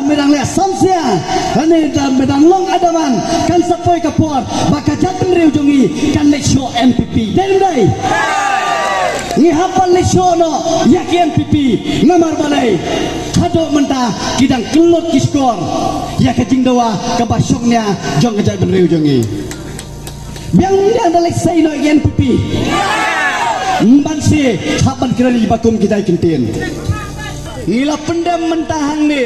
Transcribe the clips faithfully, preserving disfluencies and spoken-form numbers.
Me dang leh samsiang, ane da me dang long adaman, kan sa poi ka por ba ka jaitbynriew jong ngi kan leit shoh N P P. Dei ne em dei? Ngi hap ban leit shoh noh ïa ki N P P, namar balei? Haduh mynta ki dang kyllut ki shkor ïa ka jingdawa kaba shongnia jong ka jaitbynriew jong ngi. Biang biang da leit sei noh ïa ki N P P. Mban shi hap ban kren ïa ki ba kum kita ki ktien. Ngi la pyndem mynta hangne.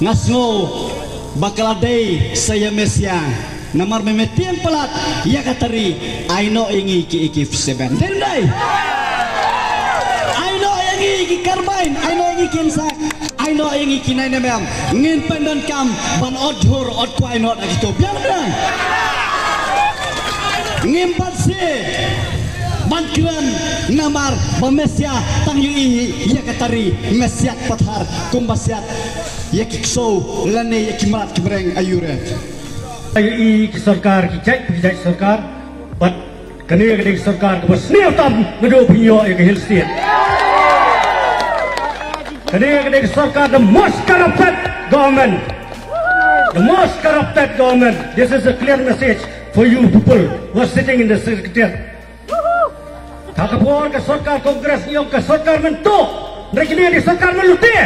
Nga sngew ba ka la dei sa ïa me sia. Namar me me tieng palat ïa ka tari. Ai noh ïa ngi ki A K forty-seven. Dei ne em dei? Ai noh ïa ngi ki carbine, ai noh ïa ngi ki N S A C, ai noh ïa ngi ki nine M M. Ngin pyndonkam ban ot jhur ot kwai noh ïa kito. Biang biang. Ngim pat shi ban kren namar ba me sia tang ïohi ïa ka tari, me siat pathar kumba siat ïa ki ksew lane ïa ki mrad ki mreng aiu re. Ïohi ki sorkar ki jait ki jait sorkar, bad kane ka dei ka sorkar kaba sniew tam naduh phi ïoh ïa ka Hill State. Kane ka dei ka sorkar, the most corrupted government. The most corrupted government. This is a clear message for you people who are sitting in the secretariat. Ha ka por ka sorkar Congress ngi ong ka sorkar mynta. Hynrei kine dei sorkar mynlute.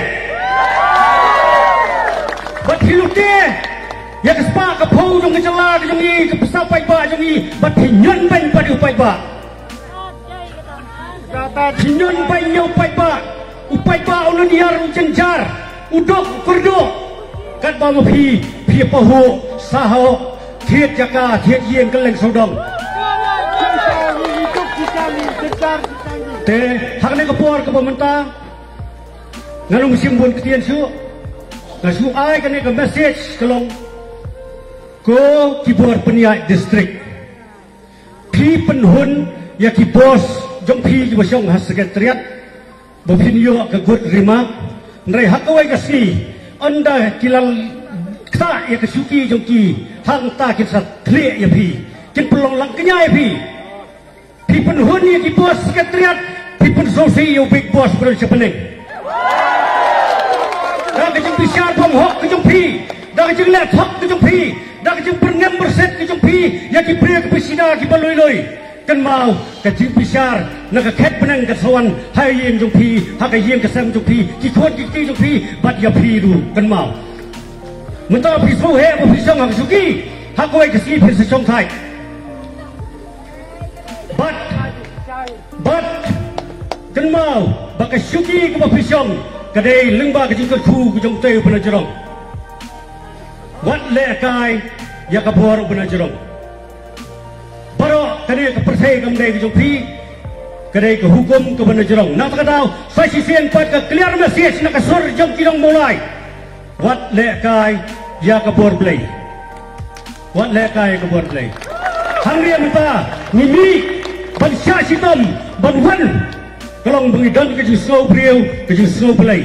Bad phi lute ïa ka spah ka phew jong ka jylla ka jong ngi, ka pisa paidbah jong ngi, bad phi ñion beiñ pat ïa u paidbah. Phi ñion beiñ ïa u paidbah. U paidbah u nang ïar u jynjar, u duk u kyrduh. Katba ma phi, phi pahuh, sahoh, thied jaka, thied ïing kylleng sawdong. Te ha kane ka por kaba mynta ngan ym shim bun ktien shuh. Nga shu ai kane ka message ka long, ko ki bor pynïaid district, phi pynhun ïa ki boss jong phi kiba shong ha secretariat ba phin ïoh ka good remark. Hynrei ha kawei ka sngi ynda ki la ktah ïa ka shuki jong ki, hangta kin sa thlieh ïa phi, kin pynlong lang kñia ïa phi. Phi pynhun ïa ki boss secretariat, phi pynsngewsih ïa u big boss ba don sha bneng. Da ka jingbishar bymhok ka jong phi, da ka jingleh thok ka jong phi, da ka jingpyrngem byrset ka jong phi ïa ki briew kiba shida kiba lui lui. Kynmaw, ka jingbishar na ka khet bneng kan sa wan ha ïing jong phi, ha ka ïing ka sem jong phi, ki khun ki kti jong phi, bad ïa phi ruh kynmaw. Mynta phi sngewheh ba phi shong ha ka shuki, ha kawei ka sngi phin sa shong thait. Bad, bad kynmaw ba ka shuki kaba phi shong ka dei lyngba ka jingkyrkhu ka jong utei u Bah Najrong. Wat lehkai ïa ka bor u Bah Najrong. Baroh kane ka pyrthei kam dei ka jong phi, ka dei ka hukum ka Bah Najrong. Na kata ka daw sa shisien pat ka clear message na ka sur jong ki nong Mawlai. Wat lehkai ïa ka bor Blei. Wat lehkai ïa ka bor Blei. Hangne mynta ngi mih ban shah shitom ban wan, ka long ba ngi don ka jingsngew briew, ka jingsngew Blei.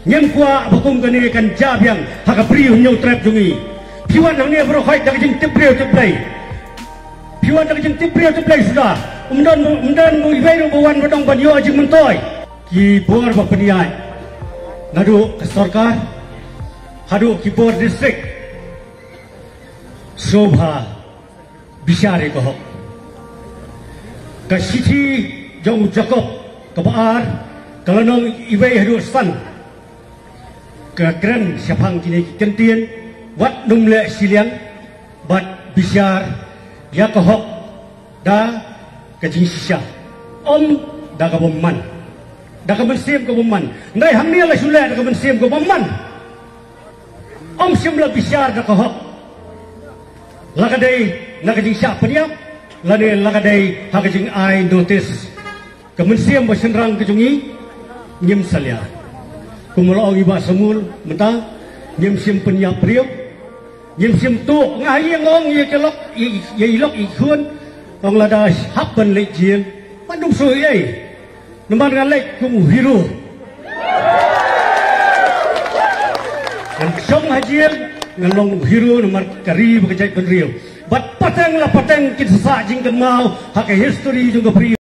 Ngim kwah ba kum kane kan jia biang ha ka Bri Hynñiewtrep jong ngi. Phi wan hangne baroh khoit da ka jingtip briew tip Blei. Phi wan da ka jingtip briew tip Blei suda. Ym don, ym don iwei ruh ba wan ba dang ban ïoh jingmyntoi. Ki bor ba pynïaid naduh ka sorkar haduh ki bor district, sngewbha bishar ïa ka hok. Ka shithi jong u Jakob kaba ar, ka lynnong iwei haduh san, ka kren shaphang kine ki kyntien: wat nym leh shiliang, bad bishar ïa ka hok da ka jingshisha, ym da ka bymman, da ka mynsiem ka bymman. Hynrei hangne la shu leh da ka mynsiem ka bymman. Ym shym la bishar da ka hok. La ka dei na ka jingshah pynïap, lane la ka dei ha ka jingai notice. Ka mynsiem ba shynrang ka jong ngi, ngim salia. Kumba la ong i Bah Samul mynta, ngim shym pynïap briew, ngim shym tuh. Nga ha ïing ong ïa ki lok, ïa, ïa i lok i khun, ong lada hap ban leit jel, ban dum shuh ei. Namar nga leit kum u hero. Ngan shong ha jel, ngan long u hero namar ka ri bad ka jaitbynriew. Bad pateng la pateng kin sa sah jingkynmaw ha ka history jong ka Bri.